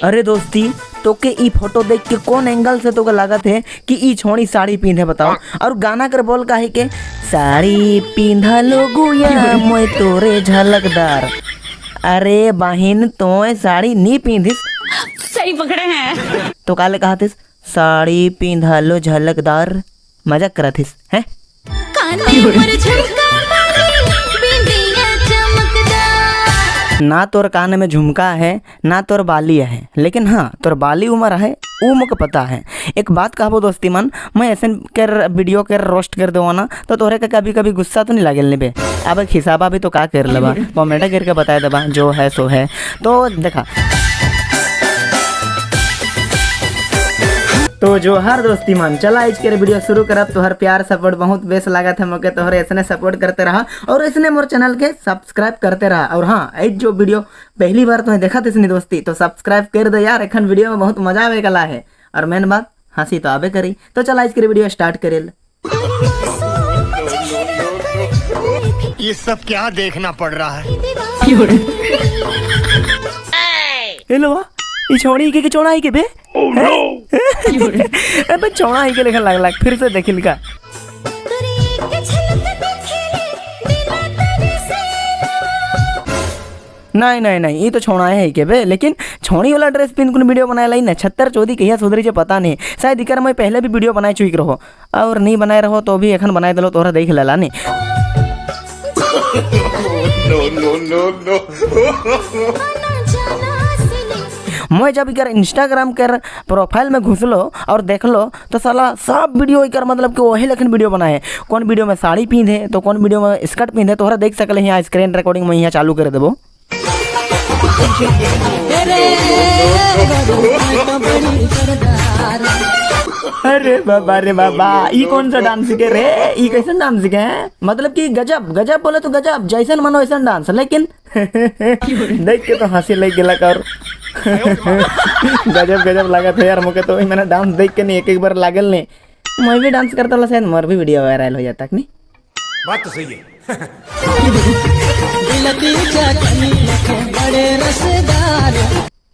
अरे दोस्ती तोके ई फोटो देख के कौन एंगल से तोके लागत है कि ई छोड़ी साड़ी पींधे बताओ। और गाना कर बोल काहे के साड़ी पींधा लोगुया मोय तोरे झलकदार। अरे बहिन तोय साड़ी नी पींधिस, सही पकड़े हैं। तो काले कहातिस साड़ी पींधा लो झलकदार, मजाक करथिस हैं। ना तोर कान में झुमका है ना तोर बाली है, लेकिन हाँ तोर बाली उम्र है ऊ मोके पता है। एक बात कहबो दोस्ती मन, मैं ऐसे कर वीडियो कर रोस्ट कर दो ना तो तोरे का कभी कभी गुस्सा तो नहीं लागेल नहीं बे। अब खिसाबा भी तो का कर लेबा, कमेंट करके बता देबा जो है सो है। तो देखा तो जोहार दोस्ती मन, चला आज के वीडियो शुरू करब। तोहर प्यार सपोर्ट बहुत बेस लागत है मोके, तोहर ऐसने सपोर्ट करते रहा और ऐसने मोर चैनल के सब्सक्राइब करते रहा। और हाँ आज जो वीडियो पहली बार तुम्हें देखा था इसने दोस्ती तो सब्सक्राइब कर दो यार, एखन वीडियो में बहुत मजा आवे गला है और मेन बात हंसी तो आवे करी। तो चला आज के वीडियो स्टार्ट करेल। ये सब क्या देखना पड़ रहा है। हेलो छोड़ी के चौड़ा के बे अबे चौड़ा ही के लेखन लागला फिर से देखिल का। नहीं नहीं नहीं ये तो छोड़ा है के बे, लेकिन छोड़ी वाला ड्रेस पिन कुन वीडियो बनाए लाई नछत्तर चौधरी कहिया सुधरी जे पता नहीं। शायद इकर मैं पहले भी वीडियो बनाए चुकी रहो और नहीं बनाए रहो तो भी एखन बनाए दिलो तोहरा देख लेला नहीं। नो नो नो नो मैं जब इकर इंस्टाग्राम कर प्रोफाइल में घुसलो और देखलो तो साला सब वीडियो इकर मतलब कि वही लेकिन वीडियो बनाए। कौन वीडियो में साड़ी पींधे तो कौन वीडियो में स्कर्ट पींधे, तोहरा देख सकले यहाँ स्क्रीन रिकॉर्डिंग में यहाँ चालू कर देबो। अरे बाबा रे बाबा ई कौन सा डांस के रे, ई कैसन डांस के है, मतलब कि गजब गजब बोले तो गजब, जैसन मनो वैसन डांस। लेकिन देख के तो हंसी लग गेला और गजब गजब लागत है यार मोके तो। मैंने डांस देख के नहीं एक एक बार लागल नहीं, मैं भी डांस करता शायद मोर भी वीडियो वायरल हो जाता नहीं। बात तो सही है।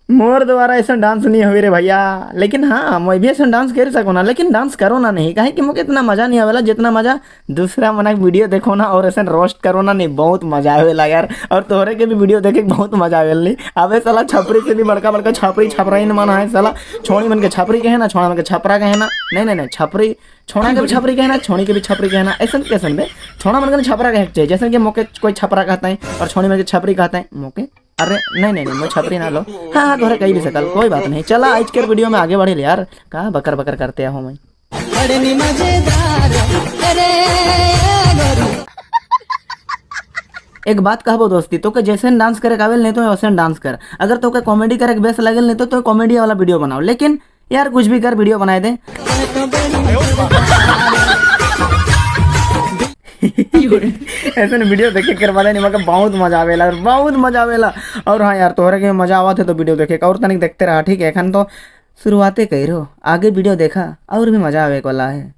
मोर द्वारा ऐसा डांस नहीं हुई रे भैया, लेकिन हाँ मैं भी ऐसा डांस कर सको ना, लेकिन डांस करो ना नहीं, काहे कि मुझे इतना मजा नहीं आवेला जितना मजा दूसरा मना वीडियो देखो ना और ऐसा रोस्ट करो ना नहीं, बहुत मजा आवेला यार। और तोहरे के भी वीडियो देखे बहुत मजा आवेला नहीं। अबे साला छपरी से भी बड़का बड़का छपरी छपरा मन है साला, छोड़ी मन के छपरी कहे ना, छोड़ा मन के छपरा कहे ना, नहीं नहीं नहीं छपरी छोड़ा के भी छपरी कहना, छोड़ी के भी छपरी कहना, ऐसा कैसन बे। छोड़ा मन के छपरा कहे चाहिए, जैसे कि मौके कोई छपरा कहता है और छोड़ी मन के छपरी कहता है मौके। अरे नहीं नहीं नहीं मैं छपरी ना लो, हाँ हाँ तोहरे कहीं भी सकल कोई बात नहीं। चला आज के वीडियो में आगे बढ़े यार, कहाँ बकर बकर करते हो मैं। एक बात कहबो दोस्ती, तो जैसे डांस करे काबिल नहीं तो वैसे डांस कर, अगर तो कॉमेडी करे बेस लगल नहीं तो कॉमेडी वाला वीडियो बनाओ, लेकिन यार कुछ भी कर वीडियो बनाए दे। ऐसे वीडियो देखे कर वाले नहीं मगर बहुत मजा आवेला और बहुत मजा आवेला। और हाँ यार तोहरे के मजा आवत है तो वीडियो देखे और तनिक देखते रहा ठीक है। एखन तो शुरुआते कही रहो, आगे वीडियो देखा और भी मजा आवे वाला है।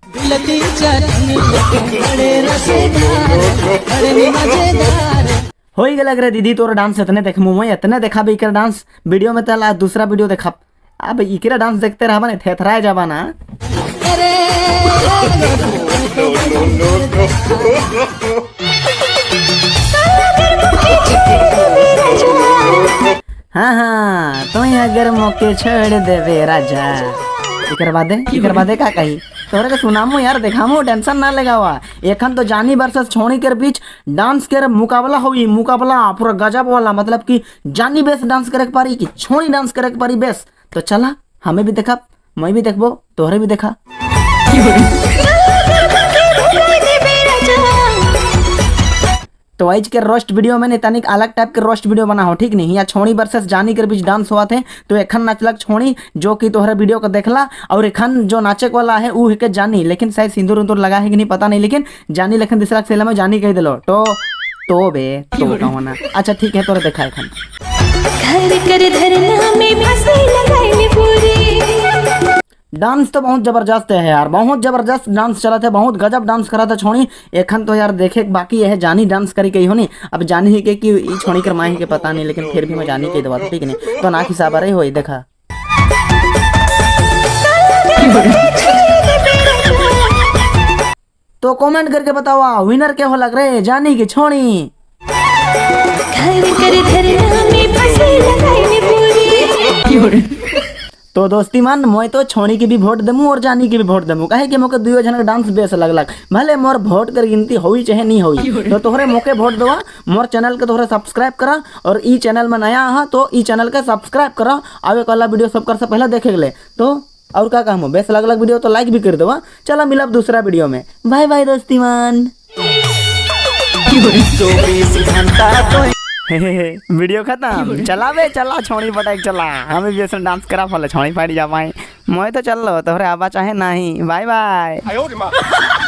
हो ही गया रे दीदी तोरा डांस इतने देखमु मैं, इतने देखा भी इकर डांस वीडियो में तला दूसरा वीडियो देखा। अब इकरा डांस देखते रहा ना थेथराए जाबा ना। हाँ हाँ तो अगर मौके छोड़ देवे राजा, इकर बादे का कही तोहरे के सुनामो यार देखामो, टेंशन ना लगावा। एखन तो जानी वर्सेस छोड़ी के बीच डांस के मुकाबला होई, मुकाबला पूरा गजब वाला, मतलब कि जानी बेस डांस करे के पारी कि छोड़ी डांस करे के पारी बेस। तो चला हमें भी देखा, मैं भी देखबो तोहरे भी देखा। तो आज के रोस्ट वीडियो में तनिक अलग टाइप के रोस्ट वीडियो बना हो ठीक नहीं। यहाँ छोड़ी वर्सेस जानी के बीच डांस हुआ थे तो एखन नाचलक छोड़ी जो कि तोहरा वीडियो को देखला, और एखन जो नाचे वाला है वो है के जानी, लेकिन शायद सिंदूर उंदूर लगा है कि नहीं पता नहीं, लेकिन जानी लेखन दिसलक सेला में जानी कह दिलो तो बे तो होना। अच्छा ठीक है तोरा देखा एखन। घर कर धरना में फंसे लगाइल पूरी। डांस तो बहुत जबरदस्त है यार, बहुत जबरदस्त डांस चला था, बहुत गजब डांस करा था छोड़ी। एखन तो यार देखे बाकी है जानी डांस करी कही हो नहीं, अब जानी ही के कि छोड़ी कर माही के पता नहीं, लेकिन फिर भी मैं जानी के दबा ठीक नहीं तो ना खिसाबा रही हो देखा। छोड़ दे बेरा। तो कमेंट करके बताओ विनर के हो लग रहे, जानी की छोड़ी? घर कर धरना में फांसी लगाइले पूरी। तो दोस्ती मान, मैं तो छोड़ी के भी वोट देमू और जानी के भी वोट देमू, काहे कि मोके दुइयो जन के डांस बेस लगलक, भले मोर वोट कर गिनती होई चाहे नहीं होई। तो तोहरे मोके वोट दवा, मोर चैनल के तोहरे सब्सक्राइब करा और ई चैनल में नया आहा तो ई चैनल के सब्सक्राइब करा आवे वाला वीडियो सब कर से पहले देखे के ले। तो और का कहमो, बेस लगलक वीडियो तो लाइक भी कर देवा। चला मिलब दूसरा वीडियो में, बाय बाय दोस्ती मान। 24 घंटा तो वीडियो खत्म। चला बे चला, छोड़ी पटाक चला, हमें भी ऐसा डांस करा फल छोड़ी फाड़ी जा पाए। मैं तो चल लो तोहरे आबा चाहे नहीं। Bye bye.